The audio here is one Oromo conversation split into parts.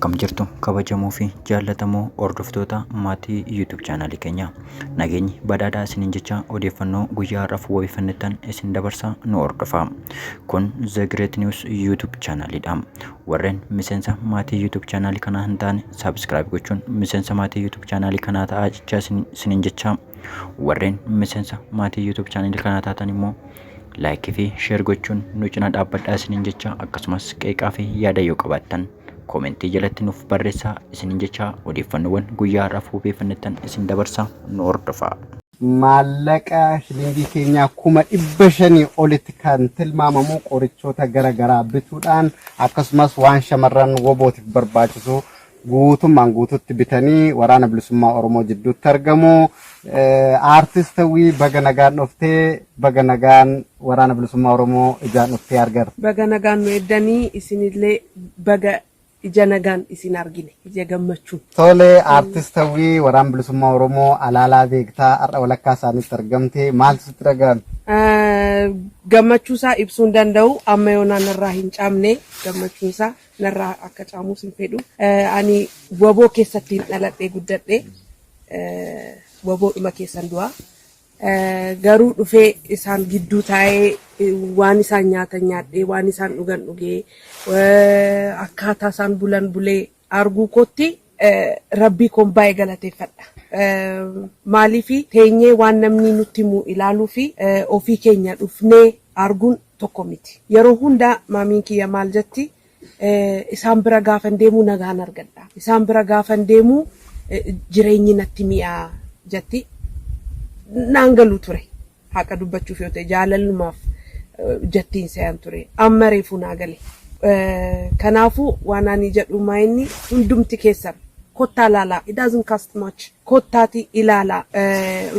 Akkam jirtu kabajamoo fi jaallatamoo hordoftoota maatii YouTube chaanaalii keenyaa. Nageenyi badhaadhaa isiniin jecha odeeffannoo guyyaa har'aaf wabeeffannettan isin dabarsa, nu hordofaa. Kun The Great News YouTube chaanaaliidha. Warreen miseensa maatii YouTube chaanaalii kanaa hin taane subscribe gochuun miseensa maatii YouTube chaanaalii kanaa ta'aa jecha isiniin jecha, warreen miseensa maatii YouTube chaanaalii kanaa taatan immoo like fi share gochuun nu cina dhaabbadhaa isiniin jecha, akkasumas qeeqaa fi yaada yoo qabaattan koomentii jalatti nuuf barreessaa isiniin jecha, odeeffannoowwan guyyaa har'aaf wabeeffannettan isin dabarsa, nu hordofaa. Maallaqa shilingii keenyaa 500,000 olitti kan tilmaamamu qorichoota gara garaa bituudhaan, akkasumas waan shamarran wobootiif barbaachisu guutummaan guututti bitanii Waraana Bilisummaa Oromoo jidduutti argamu. Aartist Hawwii, baga nagaan dhuftee, baga nagaan Waraana Bilisummaa Oromoo ijaan dhuftee argarte. Baga nagaan nu eddanii, isinillee baga ija nagaan isin argine, ija gammachuun. Tole, Aartist Hawwii, Waraana Bilisummaa Oromoo alaalaa beektaa, har'a walakkaa isaaniitti argamte, maaltu sitti dhaga'ame? Gammachuu isaa ibsuu hin danda'u. Amma yoonaa narraa hin caamne. Gammachuun isaa narraa akka caamus hin fedhu. Ani waboo keessatti hin dhaladhee guddadhe, waboodhuma keessan du'a. Garuu dhufee isaan gidduu taa'ee, waan isaan nyaatan nyaadhee, waan isaan dhugan dhugee, akkaataa isaan bulan bulee arguu kootti rabbii koon baay'ee galateeffadha. Maaliif, teenyee waan namni nutti himu ilaaluu fi ofii keenya dhufnee arguun tokko miti. Yeroo hundaa maamiin kiyya maal jetti? Isaan bira gaafan deemuu nagaan argadha. Isaan bira gaafan deemuu jireenyi natti mi'aa jetti. Naan galu ture. Haqa dubbachuuf yoo ta'e, jaalalumaaf jettiin se'an ture. Amma reefuu naa gale. Kanaafuu waan ani jedhu maa inni hundumti keessan kottaa ilaalaa. It doesn't cost much. Kottaati ilaalaa.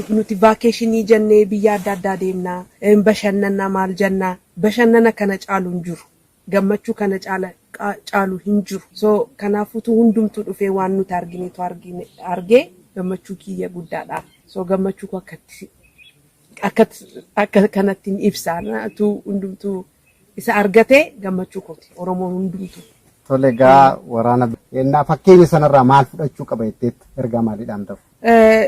Nuti vacation jennee biyya adda addaa deemnaa. Bashannanaa maal jennaa. Bashannana kana caalu hin jiru. Gammachuu kana caalu hin jiru. So kanaafuutu hundumtuu dhufee waan nuti arginetu argee gammachuu kiyya guddaadha. So gammachuu koo akkatti akka kanatti hin ibsa. Tu hundumtuu isa argatee gammachuu kooti. Oromoon hundumtuu. Tole, egaa waraana fakkeenya sanarraa maal fudhachuu qaba jetteetti, ergaa maaliidhaan ta'u?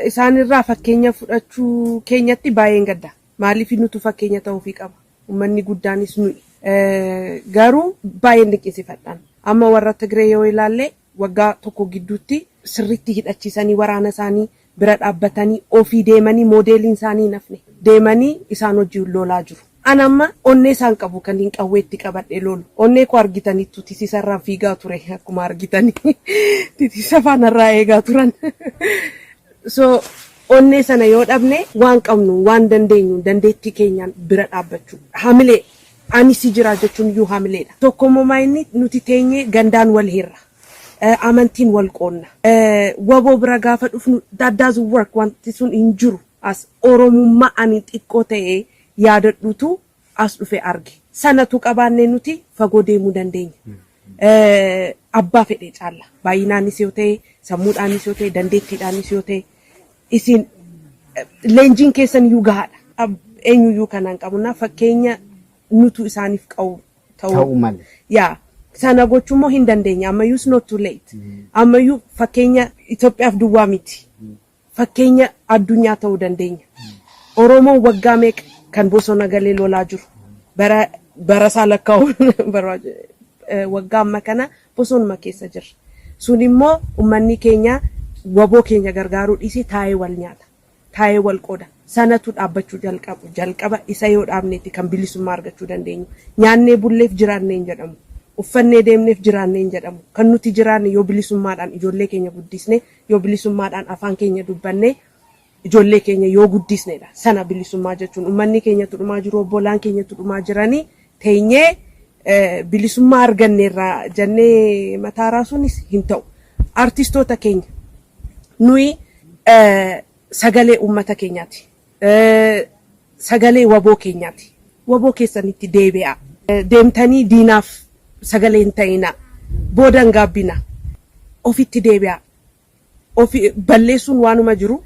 Isaanirraa fakkeenya fudhachuu keenyatti baay'een gadda. Maaliif, nutu fakkeenya ta'uufii qaba. Uummanni guddaanis nuyi. Garuu baay'een dinqisiifadhaan. Amma warra Tigree yoo ilaalle, waggaa tokko gidduutti sirriitti hidhachiisanii, waraana isaanii bira dhaabbatanii, ofii deemanii, moodeeliin isaanii hin hafne. Deemanii isaan hojii lolaa jiru. Ana amma onnee isaan qabu kan hin qawweetti qabadhee lolu. Onnee koo argitaniittu, titiisarraan fiigaa ture akkuma argitanii. Titiisa faanarraa eegaa turan. So onnee sana yoo dhabne, waan qabnu, waan dandeenyu, dandeettii keenyaan bira dhaabbachuu. Hamilee, ani si jira jechuun iyyuu hamileedha. Tokkommoo inni nuti teenyee gandaan wal hirra. Amantiin wal qoonna. Waboo bira gaafa dhufnu, that doesn't work, wanti sun hin jiru. As Oromummaa ani xiqqoo ta'ee yaadadhutu as dhufe arge. Sanatu qabaannee nuti fagoo deemuu dandeenya. Abbaa fedhee caalla. Baay'inaanis yoo ta'e, sammuudhaanis yoo ta'e, dandeettiidhaanis yoo ta'e, isin leenjiin keessan iyyuu gahaadha. Eenyuyyuu kanaan qabuna fakkeenya nutu isaaniif qabu ta'uu malee. Yaa, sana gochuu immoo hin dandeenya. Ammayyuu it's not too late. Ammayyuu fakkeenya Itoophiyaaf duwwaa miti. Fakkeenya addunyaa ta'uu dandeenya. Oromoon waggaa meeqa kan bosona galee lolaa jiru. Bara bara isaa lakkaa'u waggaa amma kana bosonuma keessa jirra. Sun immoo uummanni keenya waboo keenya gargaaruu dhiisee taa'ee wal nyaata. Taa'ee wal qooda. Sanatu dhaabbachuu jalqabu. Jalqaba isa yoo dhaabneeti kan bilisummaa argachuu dandeenyu. Nyaannee bulleef jiraannee hin jedhamu. Uffannee deemneef jiraannee hin jedhamu. Kan nuti jiraanne yoo bilisummaadhaan ijoollee keenya guddisne, yoo bilisummaadhaan afaan keenya dubbanne, ijoollee keenya yoo guddisnedha. Sana bilisummaa jechuun. Uummanni keenyatu dhumaa jiru, obbolaan keenyatu dhumaa jiranii, teenyee bilisummaa arganneerraa jennee mataa raasuunis hin ta'u. Artistoota keenya, nuyi sagalee uummata keenyaati. Sagalee waboo keenyaati. Waboo keessanitti deebi'a. Deemtanii diinaaf sagalee hin ta'inaa. Booda hin gaabbina. Ofitti deebi'a. Ofi balleessuun waanuma jiru.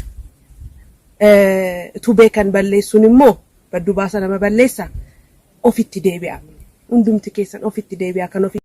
Utuu beekan balleessuun immoo badduu baasa, nama balleessa. Ofitti deebi'a. Hundumti keessan ofitti deebi'a. Kan ofii.